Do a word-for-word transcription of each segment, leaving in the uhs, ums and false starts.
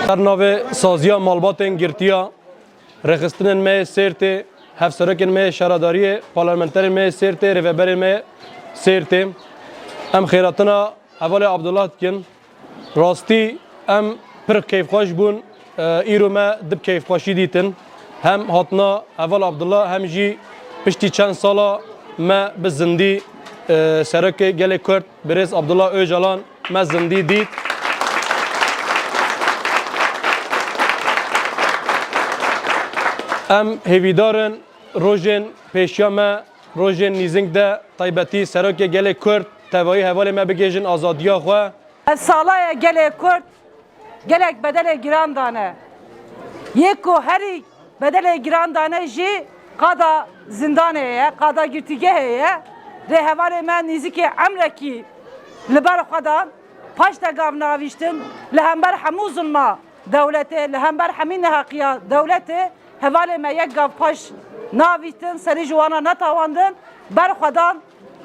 Ser navê Saziya Malbatên Girtiya, rêxistinên me yê Sêrtê, hevserokên me yê şaredariyê, parlamenterên me yê Sêrtê, rêveberên me yê Sêrtê, em xêratina hevalê Abdullah dikin. Rastî em pir keyfxweş bûn. E, îro me di bi keyfxweşî dîtin. Hem hatina heval Abdullah hem jî piştî çend sala me bi zindî, e, serokê gelê Kurd birêz Abdullah Ocalan me zindî dît. Em hêvîdar in rojên pêşiya me, rojên nîzing de taybetî serokê gelê Kurd tevayî hevalê me bigihêjin azadiya xwe. Ev sala ye gelê Kurd gelek bedelê giran dane. Yê ku herî bedelê giran dane jî qada zindanê ye, qada girtîgehê ye. Rêhevalê me nîzikê emrekî li ber xwe dan, paş de gav navîştin, li hember hemû zulma dewletê, li hember hemî neheqiya dewletê, hevalê me yek gav paş navîştin, serî ji wana netawandin, ber xwe dan.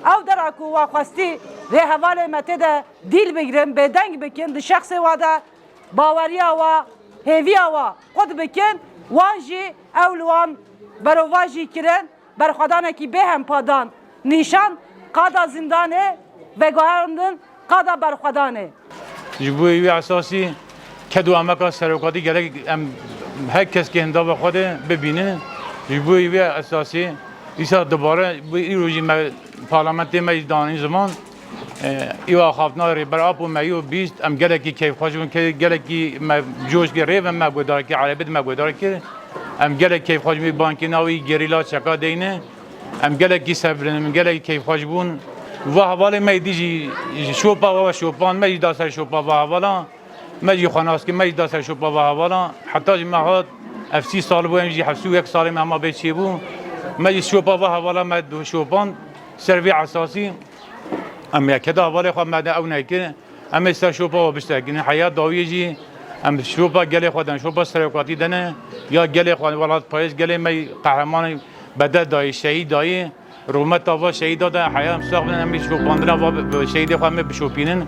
Ew dera ku wa xwestî rêhevalê me tê de dîl bigrin, bêdeng bikin, di şexsê wa de baweriya wa, hêviya wa qut bikin, wan jî ew li wan berovajî kirin, berxwedanekî bêhempa dan nîşan, qada zindanê veguherandin qada berxwedanê. Ji bo wî esasî ked û emeka serokatî gerek em her kes ki hindava xwe de bibînin. Ji bo wî esasî îsa dubare, bu îro jî me parlamentê me jî danî ziman. E, îro axaftina Rêber Apo me yo bîst, em gelekî keyfxweş bûn, ke-, gelekî me coşkê rêve me guhdar kir, erebet me guhdar kir. Em gelek keyfxweş bûn, bankê navî gerîla çeka deyne. Em gelekî sevirin, em gelekî keyfxweş bûn. Va hevalê me dî jî, ji şopa wa şopan, me jî da ser şopa va hevala. Me jî xwe nas kir, me jî da ser şopa va hevala. Heta jî me hat, ev sî sal bû, em jî heft sî û yek salê me hema bê çêbû. Me jî şopa va hevala me du şopan. Ser vê esasî, em yeke da hevalê xwe me de ew nekir. Em ê ser şopa we biştekinin. Heya dawiyê jî em şopa gelê xwe den, şopa serokatî dene. Ya gelê xwe welat payêz gelê me qehremanê bedel dayê, şehîd dayê. Rûmeta va şehîda de heya em sax bin, em ê şopandina va bi, bi şehîdê xwe em ê bişopînin.